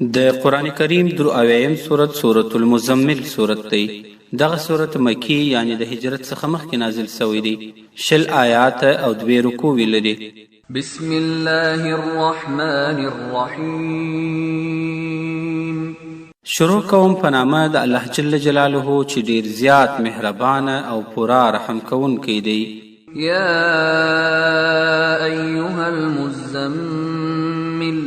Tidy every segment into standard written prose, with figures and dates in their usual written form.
د قرآن کریم درو اویایم سورت، سورة المزمل سورت دی. دغه سورت مکي یعنی د هجرت څخه مخکې نازل شوی دی. 20 آیات او 2 رکووې لري. بسم الله الرحمن الرحیم. شروع کوم په نامه د الله جل جلاله چې ډیر زیات مهربانه او پوره رحم کوونکی دی. یا ایها المزمل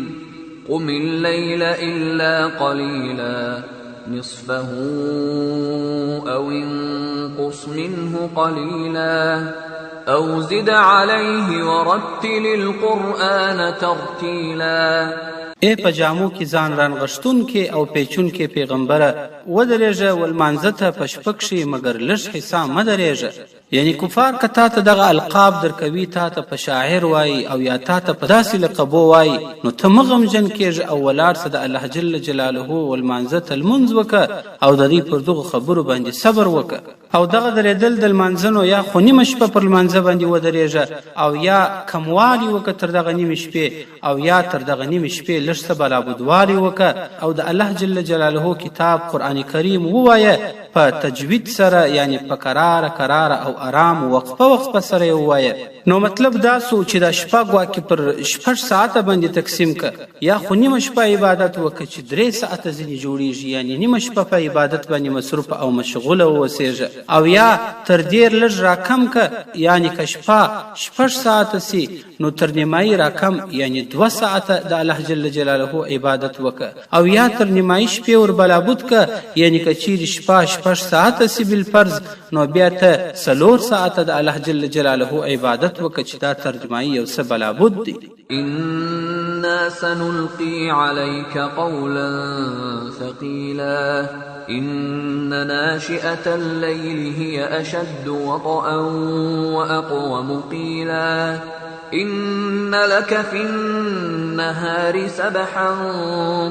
قم الليل إلا قليلا نصفه أو انقص منه قليلا أو زد عليه ورتل القرآن ترتيلا. ای په جامو کې ځان رانغښتونکې او پیچونکې پیغمبره، ودرېږه ولمانځه ته په شپه کښې، مګر لږ حصه مه درېږه. یعنی کفار که تا ته دغه القاب درکوي، تا ته په شاعر وایي او یا تا ته په داسې لقبو وایي، نو ته مه غمجن کېږه او ولاړ سه د الله جل جلاله ولمانځه ته لمونځ وکړه او د دوی پر دغو خبرو باندې صبر وکړه. او دغه درېدل د لمانځه نو یا خو نیمه شپه پر لمانځه باندې ودرېږه او یا کموالی وکړه تر دغه نیمې شپې، او یا تر دغه نیمې شپې لږ څه بلابودوالی وکړه او د الله جل جلاله کتاب قرآن کریم ووایه په تجوید سره، یعنی په کراره کراره او ارام وقفه وقفه سره یې ووایه. نو مطلب دا سو چې دا شپه ګواکې پر 6 ساعته باندې تقسیم که، یا خو نیمه شپه عبادت وکړه چې 3 ساعته ځینې جوړیږي، یعنی نیمه شپه په عبادت باندې مصروفه او مشغوله واوسېږه، او یا تر ډېر لږ راکم که، یعنی که شپه 6 ساعته سي نو تر نیمایي راکم یعنی 2 ساعته د الله جل جلاله عبادت وکړه، او یا تر نیمایي شپې ور بلابود که، یعنی که چیرې شپه 6 ساعته سي بالفرض نو بیا ته 4 ساعته د الله جل جلاله عبادت وکړه چې دا تر نیمایي یو څه بلابود دی. إنا سنلقي عليك قولا ثقيلا إن ناشئة الليل هي أشد وطئا وأقوم قيلا إن لك في النهار سبحا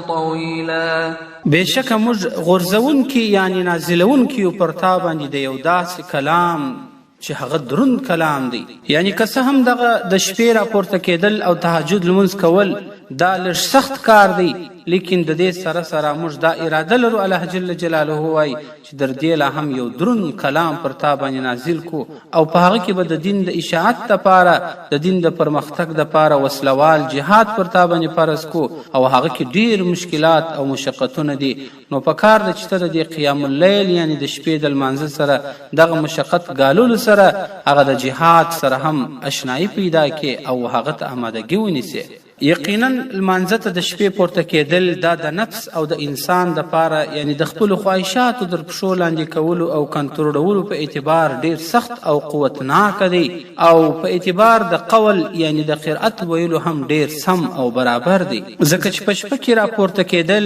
طويلا. بېشکه موږ غورځوونکي یعنی نازلوونکي یو پر تا باندې د یو داسې کلام چې هغه دروند کلام دی. یعنی که څه هم دغه د شپې راپورته کېدل او تهجد لمونځ کول دا لږ سخت کار دی، لیکن د دې سره سره موږ دا اراده لرو، الله جل جلاله وایي چې در دې لا هم یو دروند کلام پر تا باندې نازل کو او په هغه کې به د دین د اشاعت دپاره، د دین د پرمختګ دپاره وسلوال جهاد پر تا باندې فرض کو، او هغه کې ډېر مشکلات او مشقتونه دي. نو په کار ده چې ته د دې قیام اللیل یعنی د شپې د لمانځه سره دغه مشقت ګاللو سره هغه د جهاد سره هم اشنایي پیدا کړې او هغه ته آمادګي ونیسې. یقینا لمانځه ته د شپې پورته کېدل دا د نفس او د انسان دپاره یعنی د خپلو خواهشاتو در پښو لاندې کولو او کنټرولولو په اعتبار ډېر سخت او قوتناک دی، او په اعتبار د قول یعنی د قرأت ویلو هم ډېر سم او برابر دی، ځکه چې په شپه کې راپورته کېدل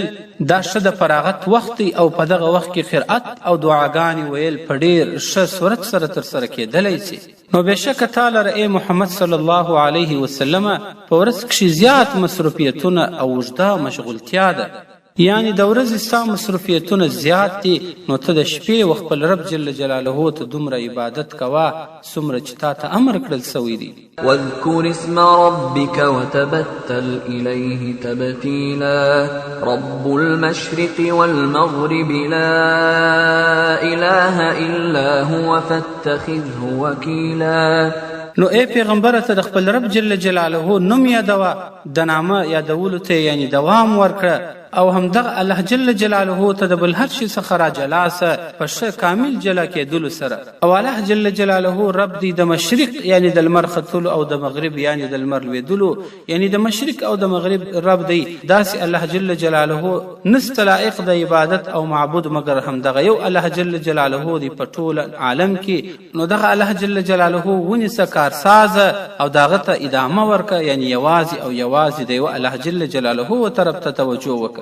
دا ښه د فراغت وخت دی او په دغه وخت کې قرأت او دعاګانې ویل په ډېر ښه صورت سره ترسره کېدلی شي. نو بېشکه تا لره ای محمد صلی الله علیه وسلم په ورځ کښې زیات مصروفیتونه او اوږده مشغولتیا ده، یعنی د ورځې ستا مصروفیتونه زیات دي، نو ته د شپې و خپل رب جل جلاله ته دومره عبادت کوه څومره چې تا ته امر کړل شوی دی. واذكر اسم ربك وتبتل إليه تبتيلا رب المشرق والمغرب لا إله إلا هو فاتخذه وكيلا. نو ای پیغمبره ته د خپل رب جل جلاله نوم یادوه، د نامه یادولو ته یعنی دوام ورکړه، او همدغه الله جل جلاله ته د بل هر شي څخه را جلا سه په ښه کامل جلا کېدلو سره. او الله جل جلاله رب دی د مشرق یعنی د لمر ختلو او د مغرب یعنی د لمر لوېدلو، یعنی د مشرق او د مغرب رب دی. داسې الله جل جلاله نسته لایق د عبادت او معبود مګر همدغه یو الله جل جلاله دی په ټول عالم کې. نو دغه الله جل جلاله ونیسه کارسازه او د هغه ته ادامه ورکړه، یعنی یوازې او یوازې د یو الله جل جلاله و طرف ته توجه وکړه.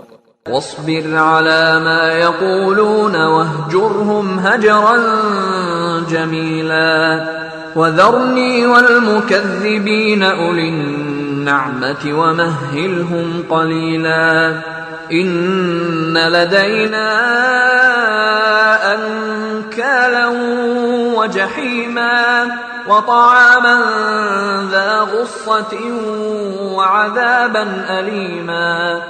واصبر على ما يقولون واهجرهم هجرا جميلا وذرني والمكذبين أولي النعمة ومهلهم قليلا إن لدينا أنكالا وجحيما وطعاما ذا غصة وعذابا أليما.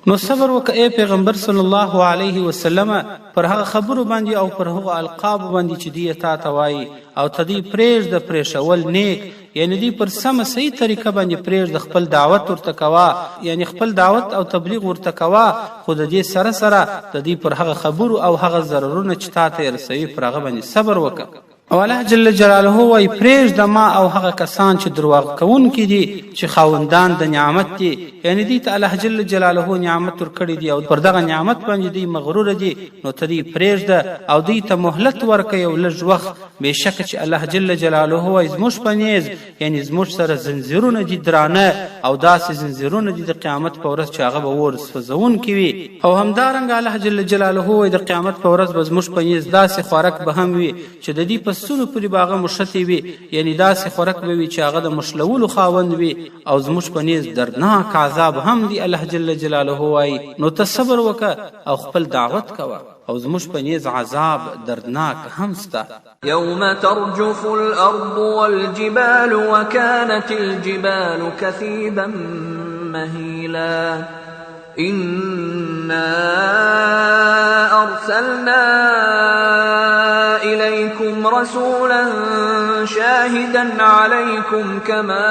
نو صبر وکړه ای پیغمبر صلی الله علیه وسلم پر هغه خبرو باندې او پر هغو القابو باندې چې دی تا ته وایي، او ته دی پرېږده پرېښول نیک، یعنی دی پر سمه صحیح طریقه باندې پرېږده، خپل دعوت ورته کوه، یعنی خپل دعوت او تبلیغ ورته کوه، خو د دې سره سره د دوی پر هغه خبرو او هغه ضررونه چې تا ته یې رسوي پر هغه باندې صبر وکړه. او الله جل جلاله وایي پرېږده ما او هغه کسان چې درواغ کوونکي دي چې خاوندان د نعمت دي، یعنی دوی ته الله جل جلاله نعمت ورکړی دی او پر دغه نعمت باندې دوی مغروره دي، نو ته دوی پرېږده او دوی ته مهلت ورکړه یو لږ وخت. بېشکه چې الله جل جلاله وایي زموږ په نیز، یعنی زموږ سره زنځیرونه دي درانه، او داسې زنځیرونه دي د قیامت په ورځ چې هغه به اور سوځونکي وي. او همدارنګه الله جل جلاله وایي د قیامت په ورځ به زموږ په نیز داسې خوراک به هم وي چې د دې په ستونو پورې به هغه مښتې وي، یعنی داسې خوراک به وي چې هغه د مښلولو خاوند وي، او زموږ په نیز دردناک عذاب هم دی. الله جل جلاله وایي نو ته صبر وکړه او خپل دعوت کوه، او زموږ په نیز عذاب دردناک هم سته. يوم ترجف الأرض والجبال وكانت الجبال كثيبا مهيلا. إنا أرسلنا إليكم رسولا شاهدا عليكم كما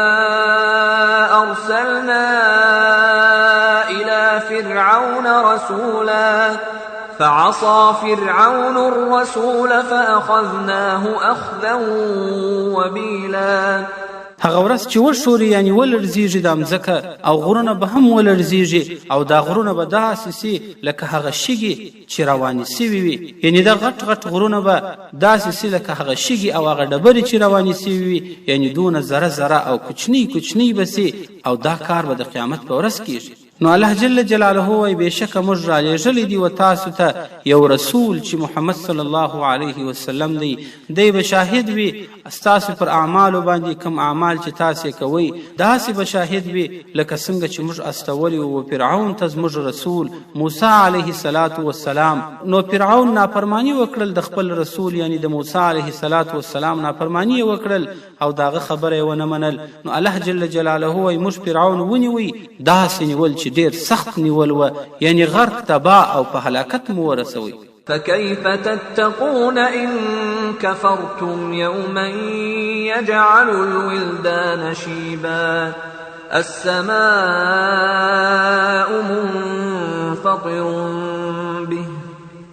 أرسلنا إلى فرعون رسولا فعصى فرعون الرسول فأخذناه أخذا وبيلا. هغه ورځ چې وښوري، یعنی ولړزیږي دا مځکه، او غرونه به هم ولړزیږي، او دا غرونه به داسې سي لکه هغه شګې چې روانې سوي وي، یعنی دا غټ غټ غرونه به داسې سي لکه هغه شګې او هغه ډبرې چې روانې سوي وي، یعنی دونه ذره ذره او کوچنۍ کوچنۍ به سي، او دا کار به د قیامت په ورځ کیږي. نو الله جل جلاله وایي بېشکه موږ رالیږلی دی و تاسو ته یو رسول چې محمد صلی الله علیه وسلم دی، دی به شاهد وي ستاسو پر اعمالو باندې، کوم اعمال چې تاسې کوئ داسې به شاهد وي لکه څنګه چې موږ استولی و فرعون ته زموږ رسول موسی علیه الصلاة والسلام. نو فرعون نافرماني وکړل د خپل رسول، یعنی د موسی علیه الصلاة والسلام نافرماني یې وکړل او د هغه خبره یې ونه منل. نو الله جل جلاله وایي موږ فرعون ونیوی داسې نیول چې ډېر سخت نیول وه، یعنی غرق تباه او په هلاکت مو ورسوي. فكيف تتقون إن كفرتم يوما يجعل الولدان شيبا السماء منفطر به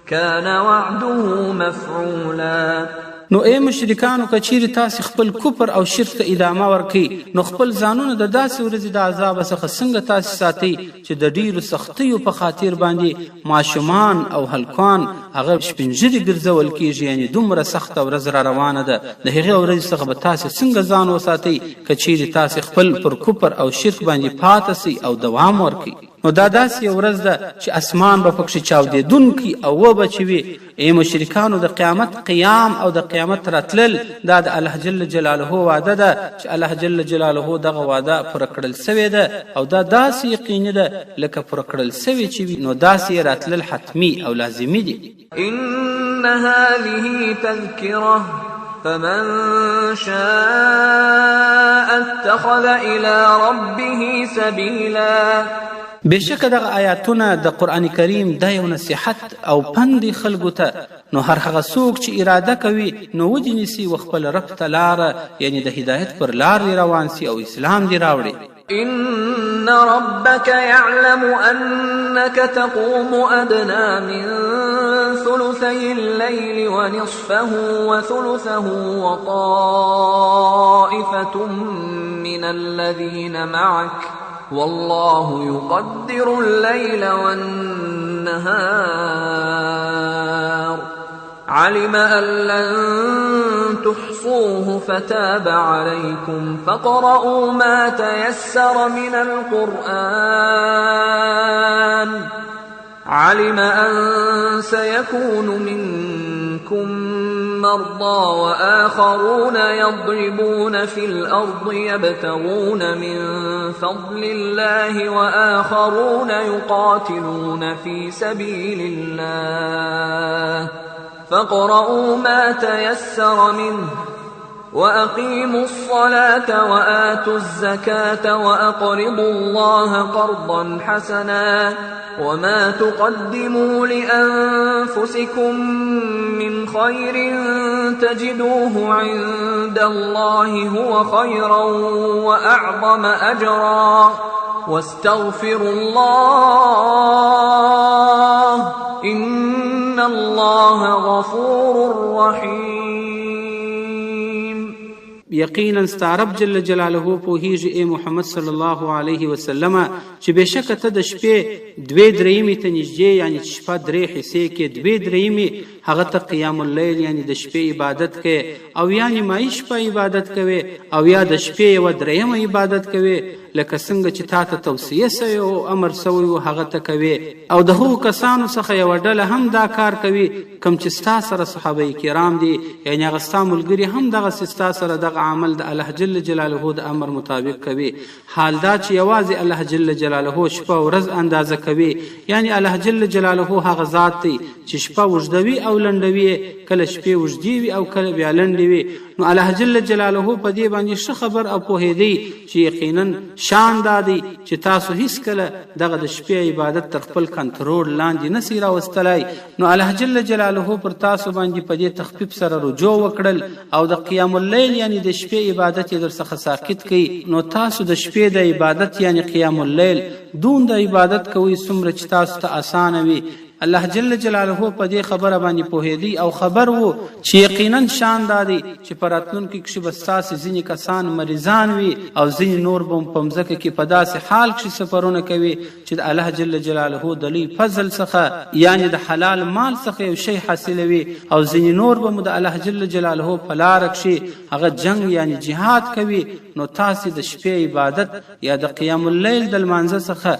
كان وعده مفعولا. نو ای مشرکانو که چیرې تاسې خپل کفر او شرک ته ادامه ورکئ، نو خپل ځانونه د داسې ورځې د عذابه څخه څنګه تاسې ساتئ چې د ډیرو سختیو په خاطر باندې ماشومان او هلکان هغه سپین ږیري ګرځول کیږي، یعنې دومره سخته ورځ را روانه ده، د هغې ورځې څخه به تاسې څنګه ځان وساتئ که چیرې تاسې خپل پر کفر او شرک باندې پاته سئ او دوام ورکئ. نو دا داسې یو ورځ ده چې اسمان به پکښې چاودېدونکی او وبه چې وي. ای مشرکانو د قیامت قیام او د قیامت راتلل دا د الله جل جلاله وعده ده چې الله جل جلاله دغه وعده پوره کړل سوې ده، او دا داسې یقیني ده لکه پوره کړل سوې چې وي، نو داسې یې راتلل حتمي او لازمي دي. إن هذه تذكرة فمن شاء اتخذ إلى ربه سبيلا. بېشکه دغه آیاتونه د قرآن کریم دا یو نصیحت او پند دی خلکو ته، نو هر هغه څوک چې اراده کوي نو ودې نیسي و خپل رب ته لاره، یعنې د هدایت پر لار دې روان سي او اسلام دې راوړي. إن ربك يعلم أنك تقوم أدنى من ثلثي الليل ونصفه وثلثه وطائفة من الذين معك والله يقدر الليل والنهار علم أن لن تحصوه فتاب عليكم فاقرؤوا ما تيسر من القرآن علم أن سيكون منكم مرضى وآخرون يضربون في الأرض يبتغون من فضل الله وآخرون يقاتلون في سبيل الله فاقرؤوا ما تيسر منه وأقيموا الصلاة وآتوا الزكاة وأقرضوا الله قرضا حسنا وما تقدموا لأنفسكم من خير تجدوه عند الله هو خيرا وأعظم أجرا واستغفروا الله إن الله غفور رحيم. یقینا ستا رب جل جلاله پوهیږي ای محمد صلی الله علیه وسلم چې بېشکه ته د شپې دوې درېیمې ته نږدې، یعنې چې شپه درې حصې کې دوې درېیمې هغه ته قیام اللیل یعنې د شپې عبادت کوې، او یا نیمایي شپه عبادت کوې، او یا د شپې یوه درېیمه عبادت کوې، لکه څنګه چې تا ته توصیه سوې او امر سوی و هغه ته کوې. او د هغو کسانو څخه یوه ډله هم دا کار کوي کوم چې ستا سره صحابه کرام دي، یعنې هغه ستا ملګري هم دغسې ستا سره دغه عمل د الله جل جلاله د امر مطابق کوي، حال دا چې یوازې الله جل جلاله شپه ورځ اندازه کوي. یعنې الله جل جلاله هغه ذات دی چې شپه اوږدوي او لنډوي، کله شپې اوږدې وي او کله بیا لنډې وي. نو الله جل جلاله په دې باندې ښه خبر او پوهېدی چې یقینا شان دا دی چې تاسو هیڅکله دغه د شپې عبادت تر خپل کنټرول لاندې نسی راوستلی. نو الله جل جلاله پر تاسو باندې په دې تخفیف سره رجوع وکړل او د قیام اللیل یعنې د شپې عبادت یې در څخه ساقط کړي. نو تاسو د شپې د عبادت یعنې قیام اللیل دون د عبادت کوئ څومره چې تاسو ته اسانه وي. الله جل جلاله په دې خبره باندې پوهېدی او خبر وو چې یقینا شان دا دی چې په راتلونکي کښې به ستاسې ځینې کسان مریضان وي او ځینې نور به په مځکه کې په داسې حال کښې سفرونه کوي چې د الله جل جلاله د لوی فضل څخه یعنې د حلال مال څخه یو شی حاصلوي، او ځینې نور به مو د الله جل جلاله په لاره کښې هغه جنګ یعنې جهاد کوي. نو تاسې د شپې عبادت یا د قیام اللیل د لمانځه څخه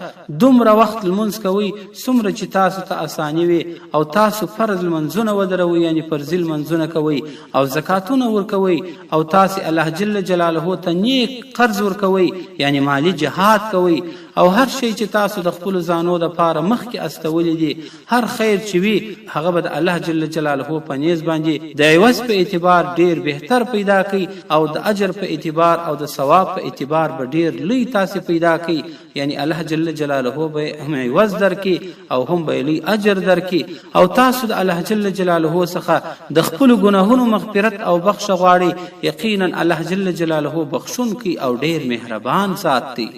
دومره وخت لمونځ کوئ څومره چې تاسو ته اساني وي، او تاسو فرض لمونځونه ودروئ یعنې فرضي لمونځونه کوئ او زکاتونه ورکوئ، او تاسې الله جل جلاله ته نیک قرض ورکوئ یعنې مالي جهاد کوئ، او هر شی چې تاسو د خپلو ځانو دپاره مخکې استولي دي هر خیر چې وي هغه به د الله جل جلاله په نیز باندې د عوض په اعتبار ډیر بهتر پیدا کوي، او د اجر په اعتبار او د ثواب په اعتبار به ډیر لوی تاسې پیدا کوي، یعنې الله جل جلاله به هم عوض درکړي او هم به لوی اجر درکړي. او تاسو د الله جل جلاله څخه د خپلو ګناهونو مغفرت او بخښه غواړئ، یقینا الله جل جلاله بخښونکی او ډیر مهربان ذات دی.